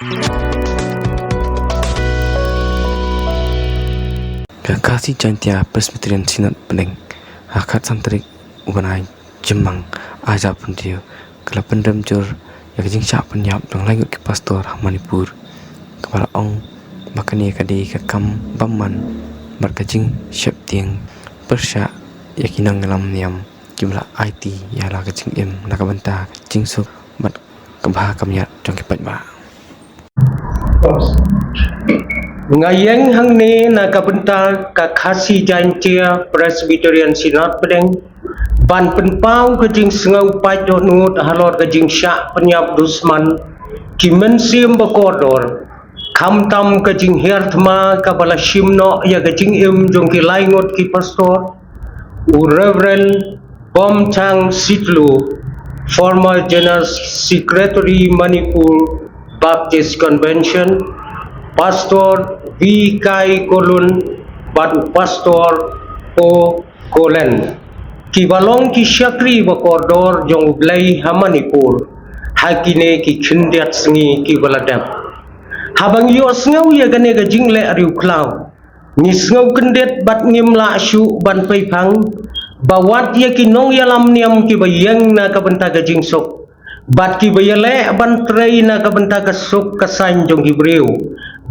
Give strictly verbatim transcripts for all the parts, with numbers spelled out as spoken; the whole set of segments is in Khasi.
Ka Khasi Jaintia Presbyterian Synod Pdeng, ha khatsan tarik u bnai Jymmang arhajar arphew hynriew, ka la pynrem jur ïa ka jingshah pynïap jong lai ngut ki pastor ha Manipur, kaba la ong ba kane ka dei ka kam bymman bad ka jingsheptieng pyrshah ïa ki nongïalam niam kiba la aiti ïa la ka jingim na ka bynta ka jingsuk bad ka bha ka miat jong ki paidbah. Nga ïeng hangne na ka bynta ka Khasi Jaintia Presbyterian Synod Pdeng ban pynpaw ka jingsngew paid dohnud halor ka jingshah pynïap dusman ki mynsiem ba kordor, khamtam ka jinghiar thma kaba la shim noh ïa ka jingim jong ki lai ngut ki pastor, u Reverend Bomchang Sitlu, former General Secretary Manipur Baptist Convention, Pastor V Kai Kolun, bad u Pastor O Kolen, kiba long ki shakri ba kordor jong U Blei ha Manipur ha kine ki khyndiat sngi kiba la dep. Haba ngi ïohsngew ïa kane ka jingleh riewkhlaw, ngi sngew kyndit bad ngim lah shuh ban peiphang ba wat ïa ki nongïalam niam kiba ïeng na ka bynta ka jingsuk bad kiba ïaleh ban trei na ka bynta ka suk ka saiñ jong ki briew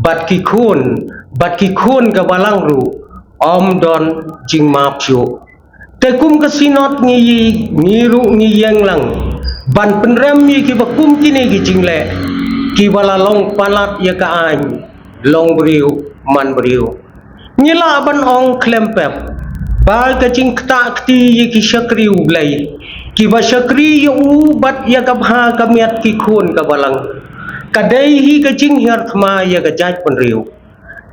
bad ki khun, bad ki khun ka balang ruh, ym don jingmap shuh. Te kum ka Synod ngi, ngi ruh ngi ïeng lang ban pynrem ïa kiba kum kine ki jingleh, kiba la long palat ïa ka aiñ long briew man briew. Ngi lah ban ong khlem pep ba ka jingktah kti ïa ki shakri U Blei, kiba shakri ïa u bad ïa ka bha ka miat ki khun ka balang, ka dei hi ka jinghiar thma ïa ka jaitbynriew.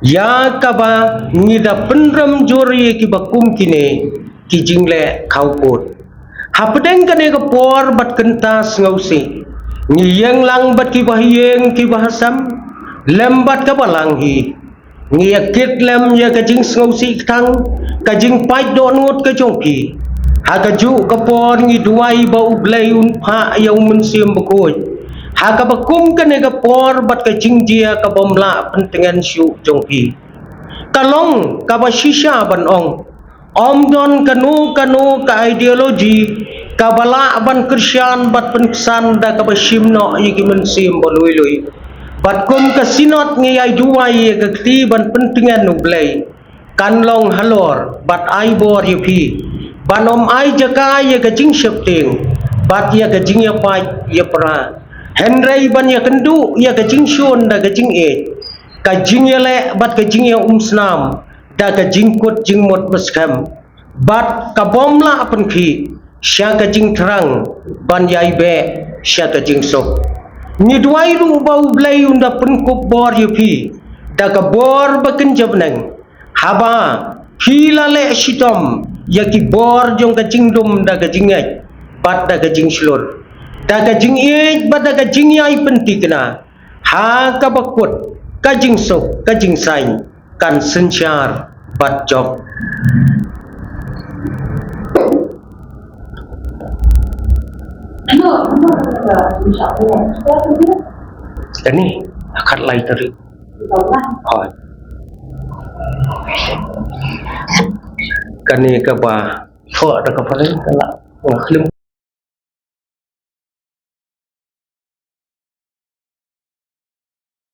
Ïa kaba ngi da pynrem jur ïa kiba kum kine ki jingleh khawpud. Hapdeng kane ka por bad kynta sngewsih, ngi ïeng lang bad kiba ha ïing kiba ha sem, lem bad ka balang hi. Ngi ïa kit lem ïa ka jingsngewsih ktang, ka jingpait dohnud ka jong phi. Ha kajuh ka por ngi duwai ba U Blei un phah ïa U Mynsiem Bakhuid ha kaba kum kane ka por bad ka jingjia ka bym lah pyntngen shuh jong phi. Ka long kaba shisha ban ong, ym don kano kano ka ideology kaba lah ban kyrshan bad pynksan da kaba shim noh ïa ki mynsiem ba lui lui. Bad kum ka Synod ngi ai duwai ïa ka kti ban pyntngen U Blei kan long halor bad ai bor ïa phi ban ym ai jaka ïa ka jingsheptieng bad ïa ka jingïapait ïapra, hynrei ban ïakynduh ïa ka jingshun da ka jingïeit, ka jingïaleh bad ka jingïaumsnam da ka jingkut jingmut ba skhem, bad ka bym lah pynkhih sha ka jingthrang ban ïai beh sha ka jingsuk. Ngi duwai ruh ba U Blei un da pynkup bor ïa phi da ka bor ba kynja bneng, haba phi la leh shitom ïa ki bor jong ka jinglum da ka jingngeit bad da ka jingshlur, da ka jingïeit bad da ka jingïai pynthikna ha kaba kut ka jingsuk ka jingsaiñ kan synshar bad jop. Kane, khatlai tarik. Hooid. Kane kaba thoh da ka phareng ka la nga khlem.